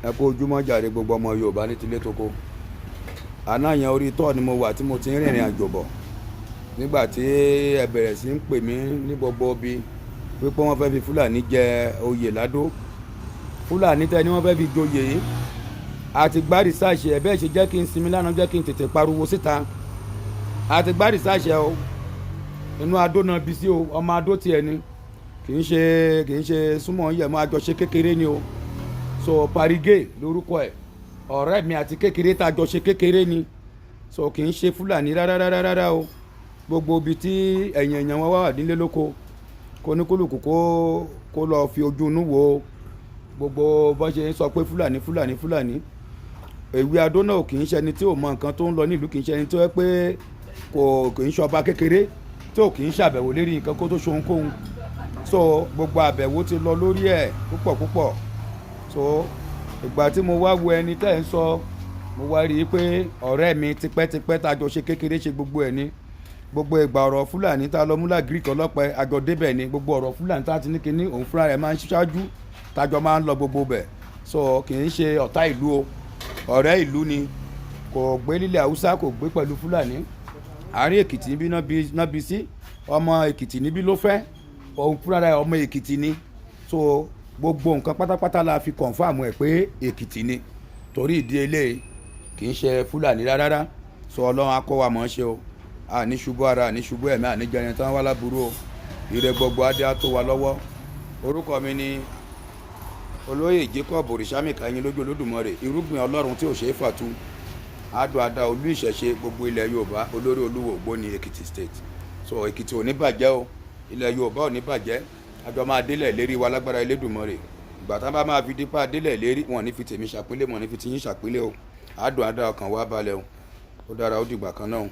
Ẹ kú ojúmọ́ jàre, gbogbo ọmọ Yorùbá ní tilé toko. Àná yẹn, orí tọ́ ni mo wà tí mo ti ń rìnrìn àjò bọ̀ nígbà tí ẹ bẹ̀rẹ̀ sí ń pè mí ní gbogbo ibi wípé wọ́n fẹ́ fi Fúlàní jẹ oyè ládó. Fúlàní tẹ́ ni wọ́n fẹ́ fi joyè yìí, àti gbá research ẹ̀. Bẹ́ẹ̀ ṣe jẹ́ kí n sinmi lánàá, jẹ́ kí n tètè pariwo síta. Àti gbá research ẹ̀ o. Inú adó náà bí sí o. Ọmọ adó tiẹ̀ ni, kì í ṣe súnmọ́ yẹ̀mọ́ àjọṣe kékeré ni o. So Parige lórúkọ ẹ̀, ọ̀rẹ́ mi àti kékeré tá a jọ ṣe kékeré ni. So kì í ṣe Fúlàní rárá rárá rárá o. Gbogbo ibi tí ẹ̀yìn èèyàn wọn wà nílé lóko, kó ní kúlùkù kó lọ fi ojú inú wo gbogbo bọ́n ṣe ń sọ pé Fúlàní, Fúlàní, Fúlàní. Èwe adó náà kì í ṣe ẹni tí ò mọ nǹkan tó ń lọ nílùú, kì í ṣe ẹni tó yẹ pé kò kì í ṣọba kékeré tí ò kì í ṣàbẹ̀wò lérí nǹkan kó tó ṣohunkóhun. So gbogbo àbẹ̀wò ti lọ lórí ẹ̀ púpọ̀ púpọ̀. So ìgbà tí mo wá wo ẹni tẹ́ ẹ̀ ń sọ, mo wá rí i pé ọ̀rẹ́ mi tipẹ́tipẹ́ tá a jọ ṣe kékeré, ṣe gbogbo ẹ̀ ní gbogbo ìgbà. Ọ̀rọ̀ Fúlàní tá a lọ múlá Greek ọlọ́pẹ àjọ débẹ̀ ni. Gbogbo ọ̀rọ̀ Fúlàní tá a ti ní kinní, òun fúnra rẹ̀ máa ń ṣáájú tájọ máa ń lọ gbogbo bẹ̀. So kì í ṣe ọ̀tá ìlú o, ọ̀rẹ́ ìlú ni. Kò gbé lílẹ̀ Haúsá, kò gbé pẹ̀lú Fúlàní. Àárín Èkìtì níbí náà bí sí. Ọmọ Èkìtì níbí ló fẹ́, òun fúnra rẹ̀ ọmọ Èkìtì ni. So gbogbo nǹkan pátápátá la fi confirm ẹ̀ pé Èkìtì ni. Torí ìdí eléyìí, kì í ṣe Fúlàní rárá. So Ọlọ́run á kọ́ wa mọ̀ ọ́n ṣe o. Àní ṣubú ara, àní ṣubú ẹ̀mí, àní jẹrin tán wá láburú o. Ire gbogbo adé á tó wa lọ́wọ́. Orúkọ mi ni Olóyè Jacob Òrìṣàmìkà yín lójú Olódùmarè, irúgbìn Ọlọ́run tí ò ṣeé fàtu, adùn àdá, olú ìṣẹ̀ṣe gbogbo ilẹ̀ Yorùbá, olórí olúwo Ògbóni Èkìtì State. So Èkìtì ò ní bàjẹ́ o, ilẹ̀ Yorùbá ò ní bàjẹ́. Àjọ máa délẹ̀ lérí wa lágbára Elédùmarè. Ìgbà tá bá máa fi dípà délẹ̀ lérí, wọn ní fi tèmi ṣàpélé, wọn ní fi tiyín ṣàpélé o. Adùn àdá, ọkàn wa balẹ̀ o. Ó dára, ó dìgbà kan náà.